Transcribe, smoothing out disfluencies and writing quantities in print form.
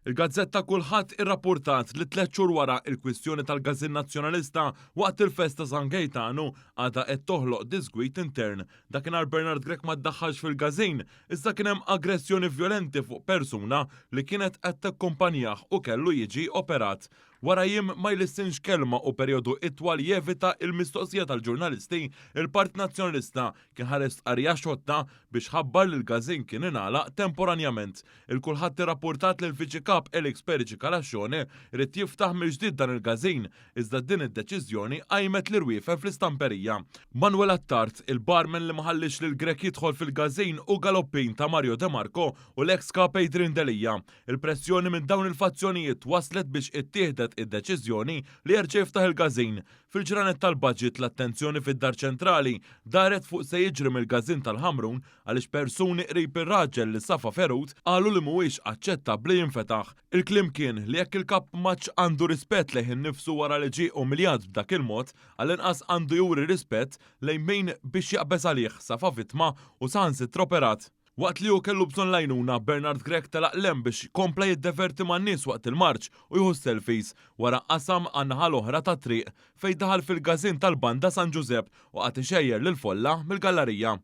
Il-gazzetta Kulħadd irrappurtat li tlett xhur wara il-kwistjoni tal-Każin Nazzjonalista waqt il-festa San Gejtanu għadha qed toħloq diżgwit intern. Dakinhar Bernard Grech ma ddaħħalx fil-każin, iżda kien hemm aggressjoni vjolenti fuq persuna li kienet qed takkumpanjah u kellu jiġi operat. Wara jiem ma jlissinx kelma u perjodu itwal jevita il-mistoqsija tal-ġurnalisti, il-Partit Nazzjonalista kien ħareġ stqarrija xotta biex ħabbar li l-każin kien ingħalaq temporanjament. Il-Kulħadd irrappurtat li l-Viċi Kap Alex Perici Calascione ried jiftaħ mill-ġdid dan il-każin, iżda din id-deċiżjoni qajmet l-irwiefen fl-istamperija. Manuel Attard, il-barman li ma ħalliex lil Grech jidħol fil-każin u galoppin ta' Mario De Marco u l-eks Kap Adrian Delia. Il-pressjoni minn dawn il-fazzjonijiet waslet biex ittieħdet id-deċiżjoni li jerġa' jiftaħ il-każin. Fil-ġranet tal-budget l-attenzjoni fid-Dar Ċentrali daret fuq se jiġri mill-każin tal-Ħamrun għaliex persuni qrib ir-raġel li safa ferut qalu li mhuwiex aċċettabbli jinfetaħ. Il-kliem kien li jekk il-Kap m'għadx għandu rispett lejh innifsu wara li ġie umiljat b'dak il-mod, għall-inqas għandu juri rispett lejn min biex jaqbeż għalih safa vittma u saħansitra operat. Waqt li hu kellu bżonn l-għajnuna, Bernard Grech telaq 'l hemm biex kompla jiddeverti man-nies waqt il-marċ u jieħu s-selfies. Wara qasam għan-naħa l-oħra tat-triq, fejn daħal fil-każin tal-Banda San Ġużepp u qagħad ixejjer lill-folla mill-gallarija.